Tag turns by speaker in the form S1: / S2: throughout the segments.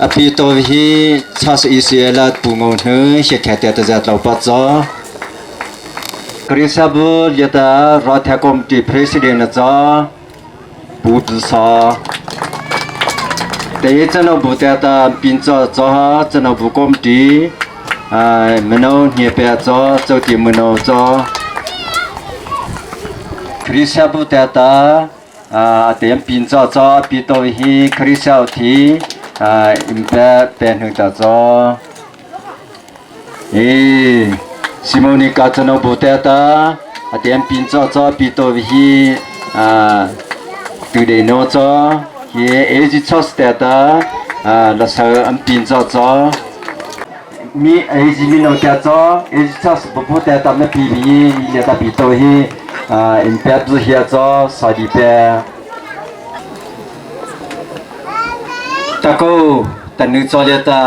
S1: A pi to hi chas ECL at pu ngo hnu he kha te ta zat lo pa cho. Krisabu liata Ratha Committee President a cho pu tu sa. Te chano bu te ta pin cho cho ha chano bu committee mino hne pe cho cho ti mino cho. Krisabu te ta a tem pin cho cho pi to hi Krisau thi im pe pe hnu ta cho. E Simonika chano bu te ta a tem pin cho cho pi to hi tu de no cho hi AG chos te ta la sa am pin cho cho mi AG mi no te cho AG chos bu bu te ta me pi bi le ta pi to hi in pe zu hia cho sa di pe ta ko tanu cho le ta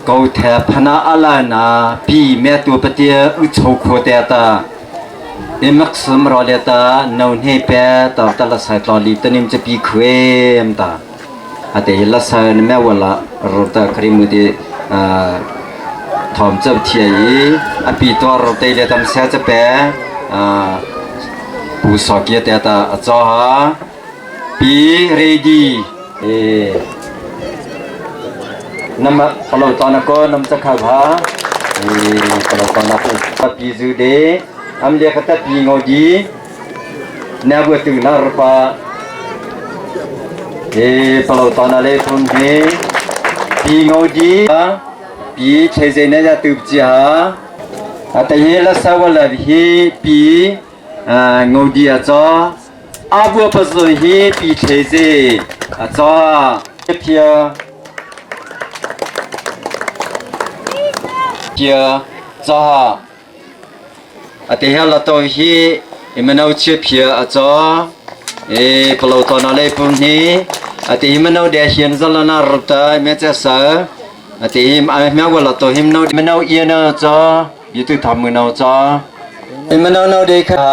S1: ko the phana ala na pi me tu patia u chho kho te ta imak sum ro le ta no hne pe ta ta la sai tlo li tanim che pi khwem ta ate la sa ne me wala ro ta khri mu te thom chap thia i a pi to ro te le tam sa che pe pu so kia te ta a cho ha pi ready e nama palo ta na ko nam cha kha bha e palo ta na ko pi zu de am le kha ta pi ngo di na bu tu na pa e palo ta na le phun he pi ngo di pi che ze na ya tu chi ha a te he la sa wa la hi pi ngo di a cho a bu pa zu hi pi che ze a cho phia phia cho ha a te he la to hi imano che phia a cho e palo to na le pum hi a te himano de hian zalana ruta me cha sa a te him a mya wala to him no mano iana cho yitu tham no cho imano no de kha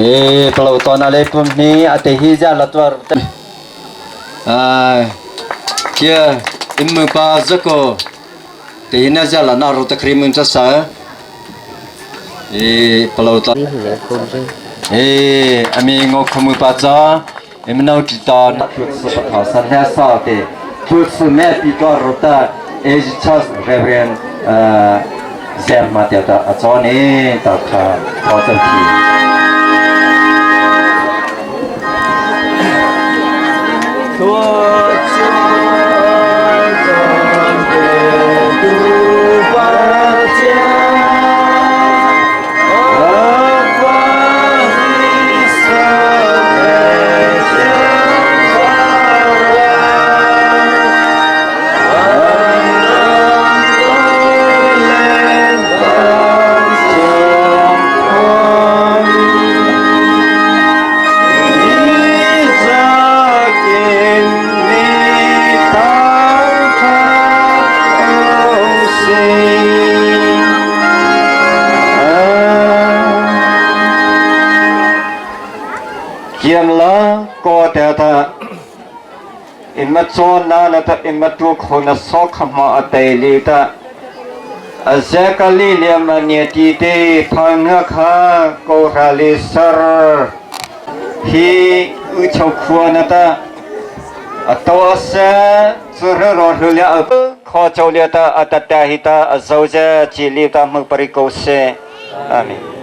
S1: E palo to na le pum ni a te hi ja la twar a kia immu pa zako te hi na ja la na ro ta khrim cha sa e palo ta e ami ngo khomu pa cha imno ti ta na phut su pa sa ha sa te phut su me pi to ro ta e chas reverend zem ma te ta a cho ne ta kha tho chan thi
S2: Kiam la ko te ta in ma chawn na la ta in ma tu kho na so khama a te li ta a zekali le ma ne ti te thang nga kha ko ra li sar hi u chau khua na ta a to se chu ra ro hu le a kho chau le ta a ta ta hi ta a zo je chi li ta mu pari ko se amen.